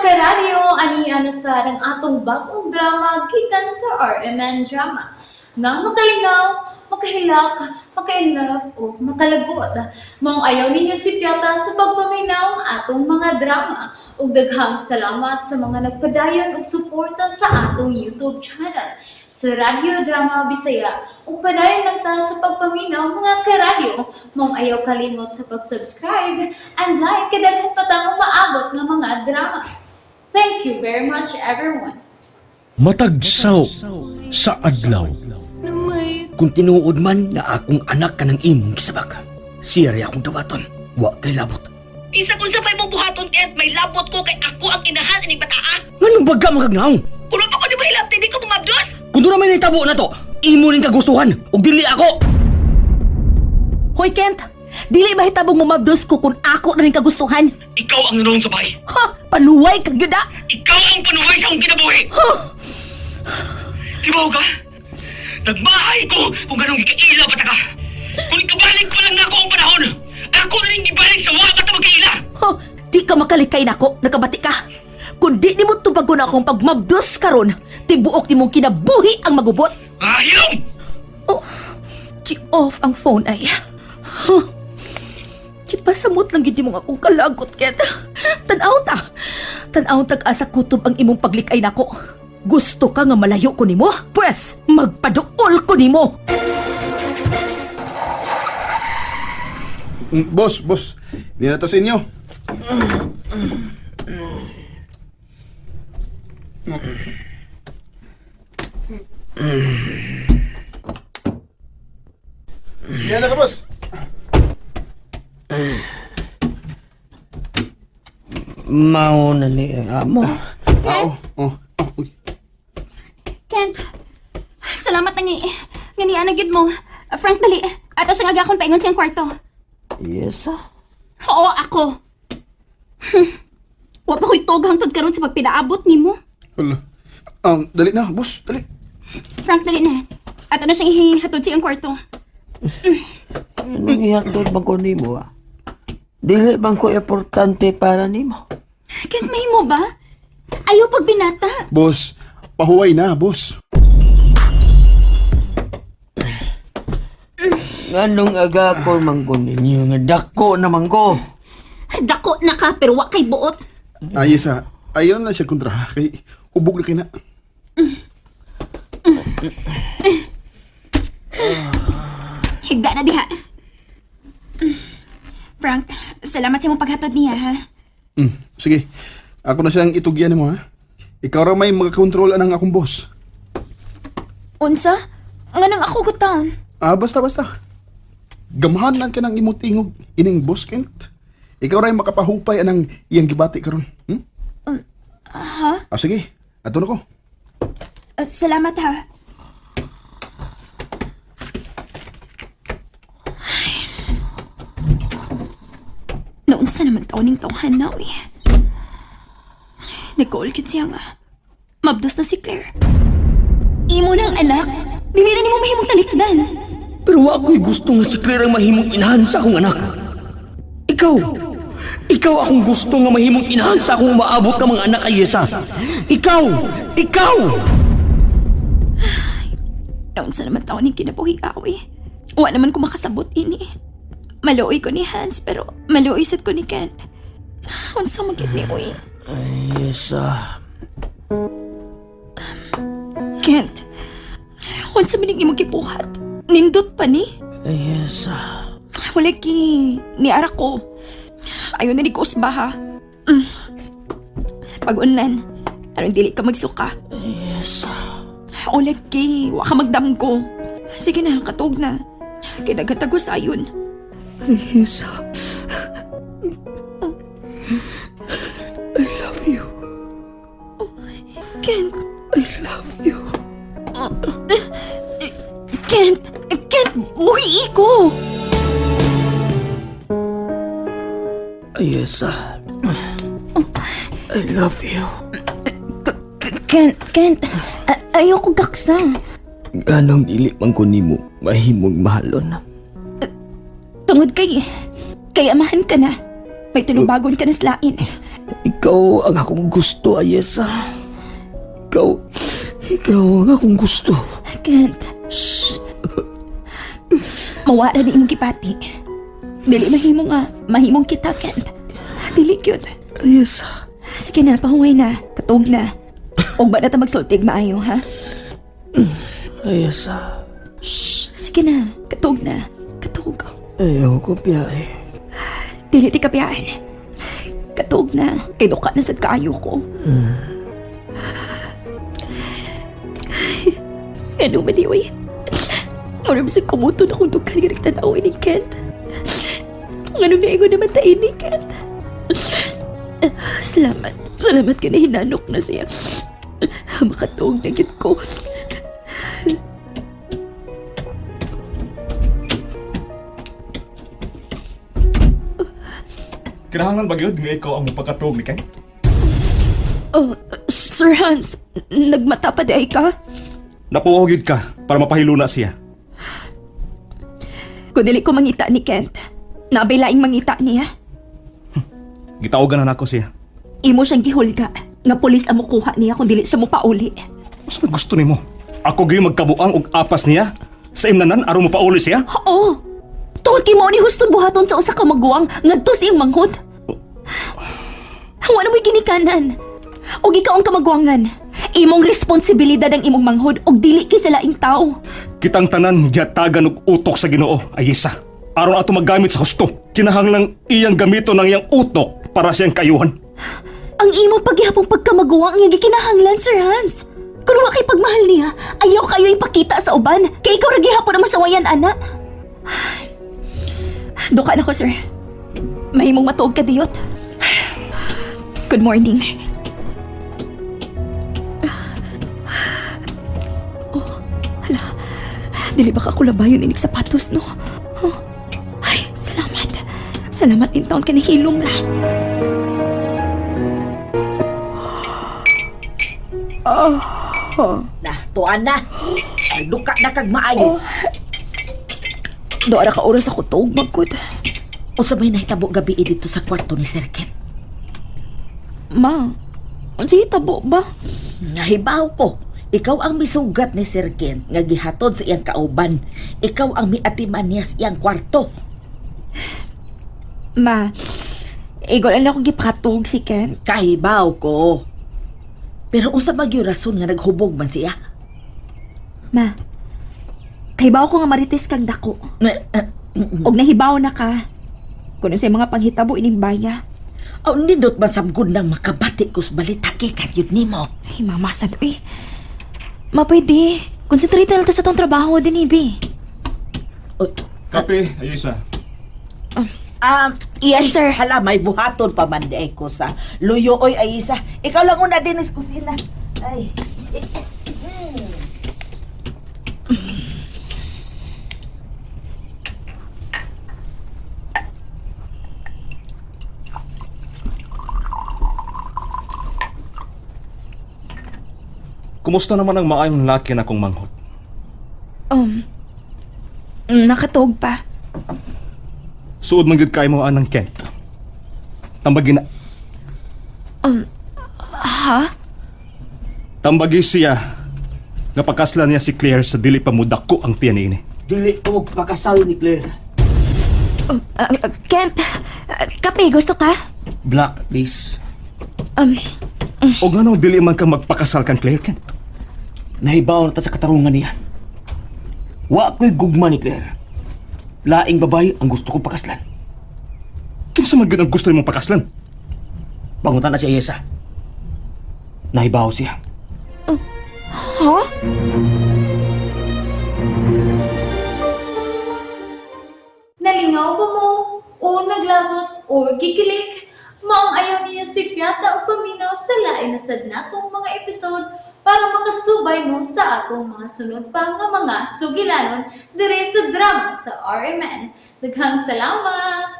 Karadyo, ani na sa ang atong bagong drama gikan sa RMN Drama. Nga makalingaw, makahilak, makainlove o makalagot. Maong ayaw ninyo si Piata sa pagpaminaw ang atong mga drama. Ug daghang salamat sa mga nagpadayon og suporta sa atong YouTube channel sa Radyo Drama Bisaya. Ug padayon lang ta sa pagpaminaw, mga karadyo. Maong ayaw kalimot sa pag-subscribe and like kay daghan pa tang umaabot nga mga drama. Thank you very much, everyone. Matagsaw sa adlaw. Kung tinuod man na akong anak ka ng imong gisabak, siya rin akong dawaton. Wa kay labot. Isa kung sa may mong buhaton Kent, may labot ko kay ako ang inahan ining bataa. Nganong baga makagnaong? Kuno pa ko ni mahilabti, di ko mumabdos. Kung doon naman nahitabo na to, imo ning kagustuhan ug dili ako. Hoy Kent, dili mahitabong mumabdos ko kung ako na ning kagustuhan. Ikaw ang naroon sa bahay. Ha, paluway kag gyud ah. Ikaw ang panuway sa akong kinabuhi. Tibaw ka? Nagmahay ko kung ganong gikaila pa ta ka. Kung ikabalik ko lang nako ang panahon, ako na ning gibalik sa wa pa ta magkaila. Ha, di ka makalikay nako, nakabati ka. Kung di nimo tubagon akong pagmabdos karon, tibuok nimong kinabuhi ang magubot. Ah, hilong! Oh, ki-off ang phone ay. Huh. Kipasamot lang gid nimo akong kalagot, Ket. Tan-aw ta. Tan-aw tag asa kutob ang imong paglikay nako. Gusto ka nga malayo ko nimo? Pwes, magpaduol ko nimo. Boss, boss. Hindi na to sa inyo. Hindi na ka, boss. Mao na ni ang amo. Ah, oh, oh, oh, uy. Kent, salamat nga nga niya na gyud mo. Frank, dali. Ato siyang agakon paingon siyang kwarto. Yes, ah. Oo, ako. Wa pa ko'y tog hangtod karon sa pagpinaabot nimo. Hala. Dali na, boss, dali. Frank, dali na. Ato na siyang ihatod siyang kwarto. Anong ihatod bang ko nimo ah? Dili bang ko importante para nimo? Kent, may mo ba? Ayaw pagbinata. Boss, pahuway na, boss. Nganong aga ko man ko ninyo nga dako naman ko. Dako na ka pero wa kay buot. Ah, yes, ah. Ayaw na siya kontra, ha? Kay hubog na kina. Higda na diha. Frank, salamat sa imong paghatod niya ha. Sige. Ako na siyang itugyan nimo, ha? Ikaw ra may makakontrol anang akong boss. Unsa? Nganong ako gutan? Ah, basta, basta. Gamahan lang ka ng imong tingog, ining boss Kent. Ikaw rin makapahupay anang iyang gibati karon. Hmm? Ha? Ah, sige. Ato na ko. Salamat ha. Ay. Noon sa naman taon ning tawhan na, uy. Nag-call kit siya nga. Mabdos na si Claire. Imo ng anak. Dili na nimo mahimong talikdan. Pero wa ko'y gusto nga si Claire ang mahimong inahan sa akong anak. Ikaw, ikaw akong gusto nga mahimong inahan sa akong maabot nga mga anak ay Yesa. Ikaw, ikaw! Noon sa naman taon ning kinabuhi awi. Wa naman ko makasabot ini. Maluoy ko ni Hans pero maluoy sad ko ni Kent. Unsa man gyud ni uy. Yes ah. Kent, unsa man ning imong gibuhat? Nindot pa ni? Yes ah. Wala ki niara ko. Ayaw na ni ko usba ha. Pag-unlan, aron dili ka magsuka. Yes ah. Wala ki, wa ka magdamgo. Sige na, katog na. Kay daghan tagos ayon. Yes ah. I love you. Kent, I love you. Kent, Kent, buhi ko. Yes ah. I love you. Kent, Kent, ayoko gaksa. Nganong dili man ko nimo mahimong mahalon. Tungod kay amahan ka na. May tulubagon ka na sa lain. Ikaw ang akong gusto, Ayesa. Ikaw, ikaw ang akong gusto. Kent, shh. Mawara ni imong gipati. Dili mahimo nga, mahimong kita, Kent. Dili gyud. Ayesa. Sige na, pahuway na. Katog na. Ug ba na ta magsultig maayo, ha? Ayesa. Shh, sige na. Katog na. Katog. Ayaw ko biyahe. Dili ti kapiyaan. Katog na. Kay duka na sad kaayo ko. Ay, ano man uy. Mura bisag kumuto na kung dughan nga nagtanaw ni Kent. Nganong naingon naman ta ini, Kent. Salamat. Salamat ka na hinanok na siya. Makatuog na gid ko. Kinahanglan ba gyud nga ikaw ang mapagkatuog ni Kent? Oh, Sir Hans, nagmata pa di ay ka? Napuo gyud ka para mapahiluna siya. Kung dili ko mangita ni Kent, nabay laing mangita niya. Gitaogan na nako siya. Imo siyang gihulga nga pulis ang mukuha niya kung dili siya mopauli. Mas may gusto nimo? Ako gyud magkabuang og apas niya sa imnanan aron mopauli siya? Oo. Tungod kay mao ni huston buhaton sa usa ka maguwang ngadto sa iyang manghod. Wala mo'y ginikanan. Og ikaw ang kamagwangan. Imong responsibilidad ang imong manghod og dili kay sa laing tao. Kitang tanan gihatagan og utok sa Ginoo, Ayisa. Aron ato magamit sa husto. Kinahanglang iyang gamiton ang iyang utok para siyang kayuhan. Ang imong paghihapong pagkamaguwang ang gikinahanglan, Sir Hans. Kung wa kay pagmahal niya, ayaw kayo ipakita sa uban. Kay ikaw ra gihapon ang masawayan, ana. Duka na ko, sir. Mahimong matuog ka diyot. Good morning. Oh, hala. Dili ba ka kulabayon inig sapatos, no? Oh. Ay, salamat. Salamat in taon ka nahilom ra. Na, tuan na. Duka na kag maayo. Doara ka oras ako tuog magkod. Unsa may nahitabo gabi dito sa kwarto ni Sir Ken? Ma, unsay hitabo ba? Nahibaw ko. Ikaw ang misugat ni Sir Ken nga gihatod sa iyang kauban. Ikaw ang miatiman niya sa iyang kwarto. Ma, igol na akong gipakatug si Ken. Kahibaw ko. Pero unsa man gyud rason nga naghubog man siya? Ma, kahibaw ko nga marites kang dako. Og nahibaw na ka. Kuno sa mga panghitabo ining baya. Aw nindot man sabgod nang makabati ko sa balita kay kagyud nimo. Ay, mama, sad uy. Ma, pwede. Concentrate na lang ta sa tong trabaho din, ibi. Uy, Kape, Ayisa. Yes, sir. Hala, may buhaton pa man di ko sa luyo oy ay isa. Ikaw lang una din sa kusina. Ay. Kumusta naman ang maayong laki na kong manghod? Nakatog pa. Suod man gyud kay mo anang Kent. Tambagi na Ha? tambagi siya nga pagkasla niya si Claire sa dili pa mudako ang tiyan niini. Dili ko magpakasal ni Claire. Kent, kape, gusto ka? Black, please. O ngano dili man ka magpakasal kang Claire Kent? Nahibaw na ta sa katarungan niya. Wa ko'y gugma ni Claire. Laing babae ang gusto kong pakaslan. Kinsa man gyud ang gusto nimong pakaslan? Pangutan na si Ayesa. Nahibaw siya. Ha? Nalingaw ba mo? O naglagot o gikilig? Maong ayaw niyo si Piata o paminaw sa lain na sad natong mga episode para makasubay mo sa atong mga sunod pa nga mga sugilanon dire sa drama sa RMN. Daghang salamat!